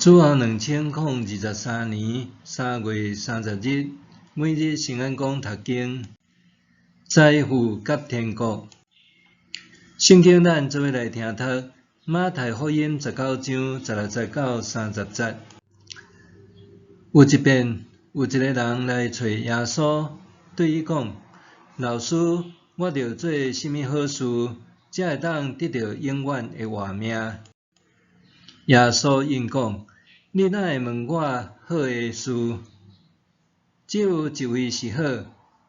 主後2023年3月30日，每日聖安講讀經，財富佮天國。聖經咱做伙來聽讀馬太福音19章16節到30節。有一遍，有一个人來揣耶穌，對伊講：老師，我著做啥物好事，才會當得著永遠的活命？耶穌應講：你哪會問我好的事？只有一位是好。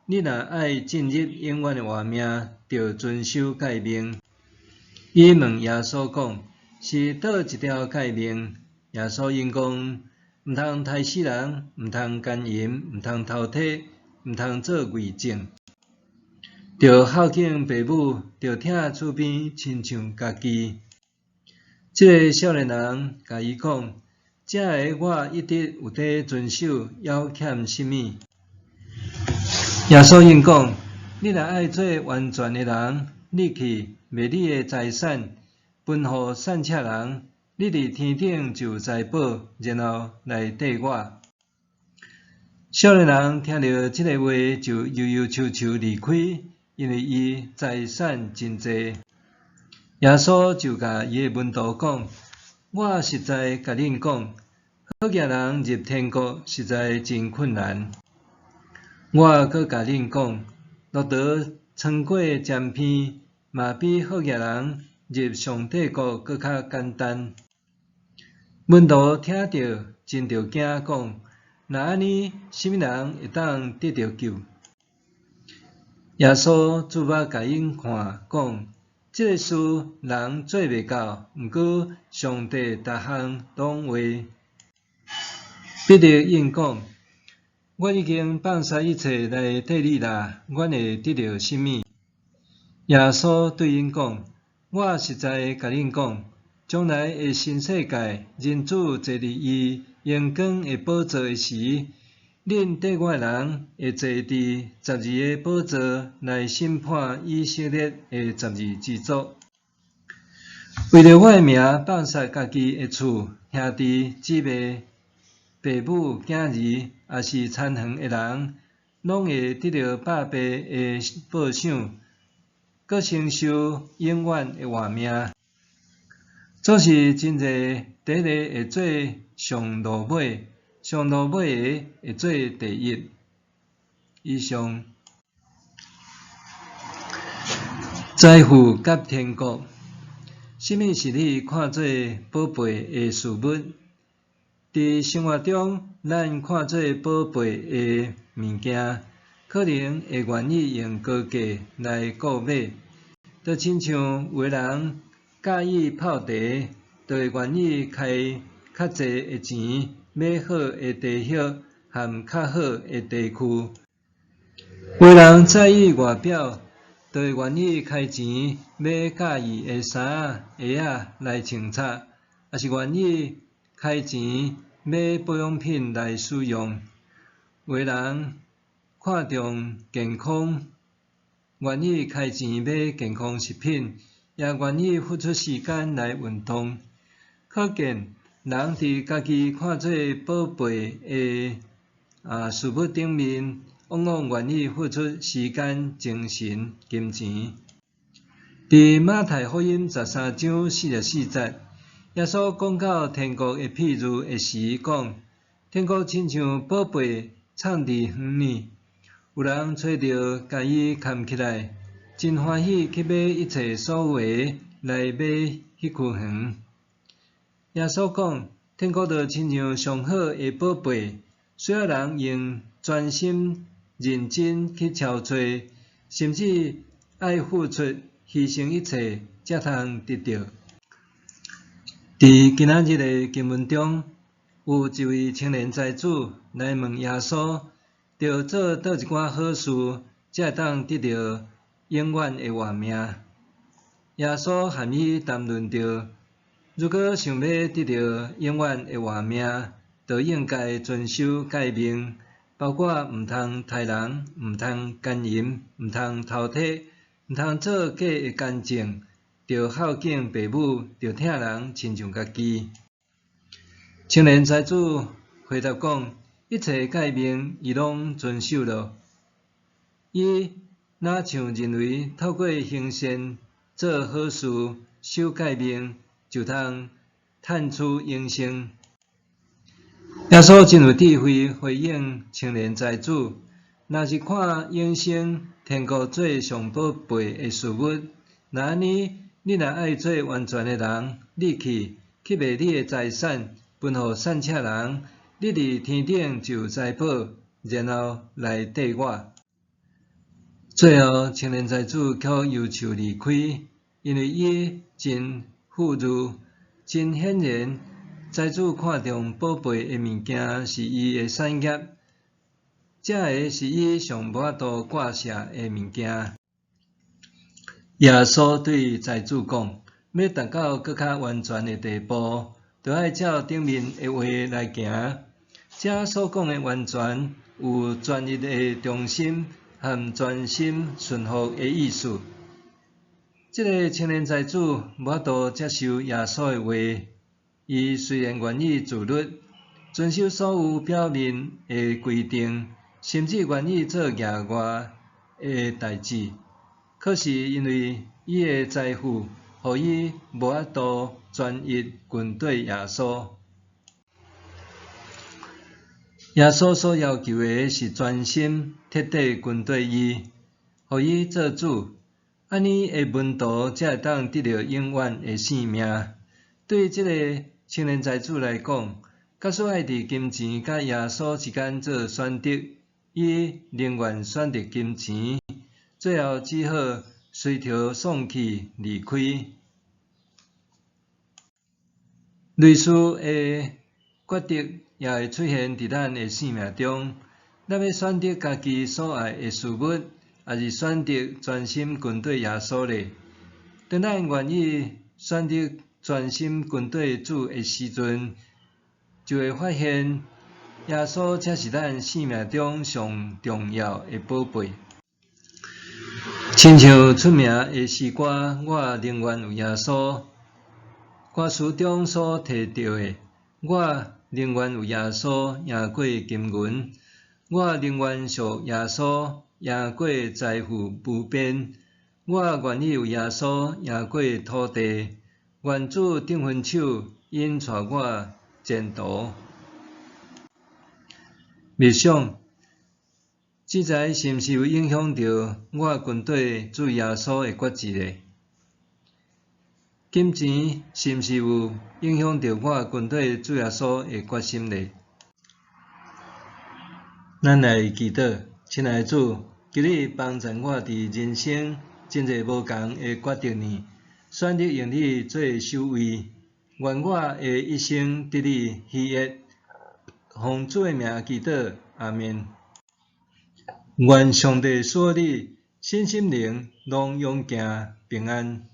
你若愛進入永遠的活命，著遵守誡命。伊問耶穌講：是佗一條誡命？耶穌應講：毋通刣死人，毋通姦淫，毋通偷提，毋通做偽證。著孝敬爸母，著疼厝邊親像家己。這个少年人共伊講：這个我一直有佇遵守，猶欠啥物？耶穌應講：你若愛做完全的人，你去賣你的財產，分予散赤人，你佇天頂就有財寶，然後來綴我。少年人聽著這个話，就憂憂愁愁離開，因為伊財產真濟。耶穌就共伊的門徒講：我實在共恁講，好額人入天國實在真困難。我閣共恁講，駱駝穿過針鼻，嘛比好額人入上帝國閣較簡單。門徒聽著真著驚，講：若按呢，啥物人會當得著救？耶穌注目共𪜶看，講：這个事人做袂到，毋過上帝逐項攏會。彼得應講：阮已經放捨一切來綴你啦，阮會得著啥物？耶穌對𪜶講：我實在共恁講，將來的新世界，人子坐佇伊榮光的寶座的時，恁綴我的人會坐佇12个寶座來審判以色列的12支族。為著我的名放捨家己的厝、兄弟、姊妹、爸母、囝兒，抑是田園的人，攏會得著百倍的報賞，閣承受永遠的活命。總是真濟第一个會做上落尾，上落尾的會做第一。以上。財富佮天國，啥物是你看做寶貝的事物？佇生活中，咱看做寶貝的物件，可能會願意用高價來購買。就親像有的人佮意泡茶，就會願意開較濟的錢買好的茶葉和較好的茶具。有的人在意外表，就會願意開錢買佮意的衫仔、鞋仔來穿插，抑是願意開錢買保養品來使用。有的人看重健康，願意開錢買健康食品，也願意付出時間來運動。可見，人佇家己看做寶貝的事物頂面，往往願意付出時間、精神、金錢。佇馬太福音13章44節，耶穌講到天國的譬喻的時，講：天國親像寶貝藏佇園裡，有人揣著，共伊崁起來，真歡喜去賣一切所有的來買彼區園。耶穌講：天國就親像上好的寶貝，需要人用專心認真去撨揣，甚至愛付出犧牲一切，才通得著。佇今仔日的經文中，有一位青年才子來問耶穌，著做佗一寡好事，才會當得著永遠的活命。耶穌和伊談論著，如果想欲得著永遠的活命，就應該遵守誡命，包括毋通刣人、毋通姦淫、毋通偷提、毋通做假的見證，著孝敬爸母，著疼人親像家己。青年財主回答講：一切誡命，伊攏遵守了。伊若像認為透過行善、做好事、守誡命，就通趁取永生。耶穌真有智慧回應青年財主：若是看永生天國做上寶貝的事物，若按呢，你若愛做完全的人，你去去賣你的財產，分予散赤人，你佇天頂就有財寶，然後來綴我。最後，青年財主卻憂愁離開，因為伊真富裕。真顯然，財主看重寶貝的物件是伊的產業，這个是伊上無法度割捨的物件。耶穌對財主講：欲達到閣較完全的地步，就愛照頂面的話來行。這所講的完全，有專一的忠心和專心順服的意思。這个青年財主無法度接受耶穌的話，伊雖然願意自律，遵守所有表面的規定，甚至願意做額外的代誌，可是因為伊的財富，予伊無法度專一跟綴耶穌。耶穌所要求的是專心徹底跟綴伊，予伊做主，按呢的門徒才會當得著永遠的性命。對這个青年財主來講，假使愛佇金錢佮耶穌之間做選擇，伊寧願選擇金錢，最後只好隨著喪氣離開。類似的抉擇也會出現佇咱的生命中。咱欲選擇家己所愛的事物，抑是選擇專心跟綴耶穌呢？當咱願意選擇專心跟綴主的時陣，就會發現耶穌才是咱生命中上重要的寶貝。親像出名的詩歌《我寧願有耶穌》，歌詞中所提著的，我寧願有耶穌贏過金銀，我寧願屬耶穌贏過財富無邊，我願意有耶穌贏過土地，願主頂分手引帶我前途。默想，錢財是毋是有影響著我跟綴主耶穌的決志呢？金錢是毋是有影響著我跟綴主耶穌的決心呢？咱來祈禱，親愛的主，求你幫助我佇人生真濟無仝的決定呢，選擇用你做首位，願我的一生得你喜悅。奉主的名祈禱，阿們。願上帝賜予你身心靈攏勇健平安。